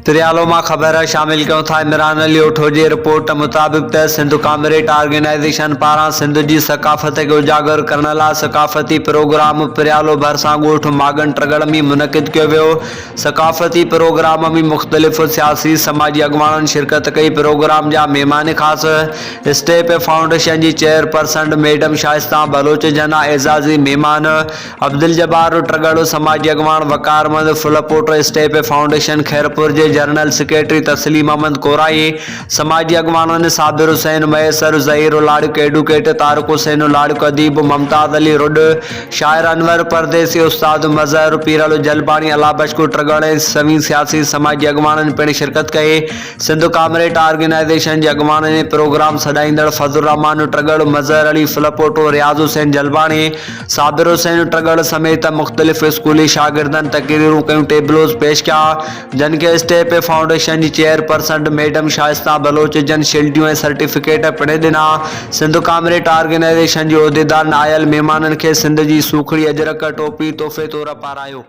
پريالو مان خبر شامل ڪيون ٿا عمران علي اوٺو جي رپورٽ مطابق ته سنڌ ڪامريڊ آرگنائيزيشن پاران سنڌ جي ثقافت کي اجاگر ڪرڻ لاء ثقافتي پروگرام پريالو ڀرسان ڳوٺ ماڳن ٽڳڙ ۾ منعقد ڪيو ويو ثقافتي پروگرام ۾ مختلف سياسي سماجي اڳواڻن شرڪت ڪئي پروگرام جا مهمان خاص اسٽيپ فائونڊيشن جي چيئرپرسن ميڊم شائسته بلوچ جنا اعزازي مهمان عبدالجبار ٽڳڙ، سماجي اڳواڻ وقار احمد ڦلپوٽو، اسٽيپ فائونڊيشن خيرپور جي جنرل سيڪريٽري تسليم احمد ڪورائي، سماجي اڳواڻن صابر حسين مهيسر، ظهير لاڙڪ، ايڊوڪيٽ طارق حسين لاڙڪ، اديب ممتاز علي رڏ، شاعر انور پرديسي، استاد مظهر پيرل جلباڻي، الله بخش ٽڳڙ ۽ سوين سياسي سماجي اڳواڻن پڻ شرڪت ڪئي. سنڌ ڪامريڊ آرگنائيزيشن جي اڳواڻن ۽ پروگرام سڏائيندڙ فضل الرحمان ٽڳڙ، مظهر علي ڦلپوٽو، رياض حسين جلباڻي، صابر حسين ٽڳڙ سميت مختلف اسڪولي شاگردن تقريرون ڪيون ٽيبلوز پيش ڪيا جن کي اسٽيپ فائونڊيشن جي چيئرپرسن ميڊم شائسته بلوچ جن شيلڊيون ۽ سرٽيفڪيٽ پڻ ڏنا سنڌ ڪامريڊ آرگنائيزيشن جي عهديدارن آيل مهمانن کي سنڌ جي سوکڙي اجرڪ ٽوپي تحفي طور پارايو.